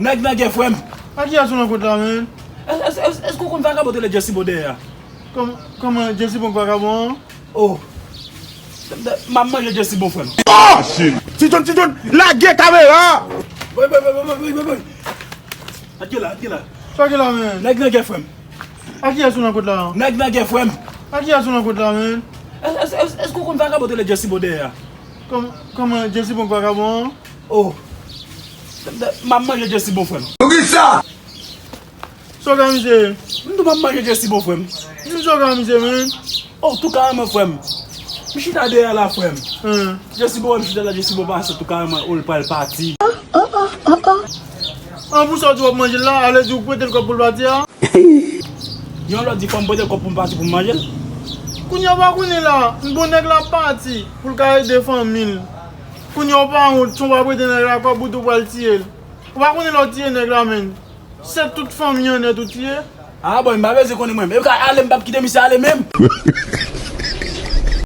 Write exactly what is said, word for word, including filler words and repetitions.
Nèg nan gè, frè m. A kiyès ou nan kont la, menn? Èske w konn vagabon te le Jesse Bon dèyè a? Kòman Jesse Bon vagabon an? Oh. M ap manje Jesse Bon, frè m. Oh! Ti John, Ti John, lage kamera! Boy, boy, boy, boy, boy, boy, boy. Atke la, atke la. Sa gen la, menn? Nèg nan gè, frè m. A kiyès ou nan kont la? Nèg nan gè, frè m. A kiyès ou nan kont la, menn? Èske w konn vagabon te le Jesse Bon dèyè a? Kòman Jesse Bon vagabon an? Oh. M ap manje Jesse Bon, frè m. Poukisa? Sa w ka, misye? M di w m ap manje Jesse Bon, frè m. Di m sa w ka, misye, menn. Oh, tou kareman, frè m. M chita dèyè la, frè m. Jesse Bon, m chita la, Jesse Bon pase tou kareman, oh, l pral pati. An, pou sa w di w ap manje l la, ale di w prete l kòb pou l pati a? Yon lòt di fò m prete l kòb pou m pati pou m manje l. Kounye a w pa konnen la, bon nèg la pati pou l ka ede fanmi l. Kounye a w pa wont, si w pa prete nèg la kòb, ou tou pral tiye l. Ou pa konnen lè w tiye nèg la, menn. Se tout fanmi an nèt ou tiye. Ah, bon, m pa bezwen konnen mwen. E ka ale, m p ap kite misye ale menm.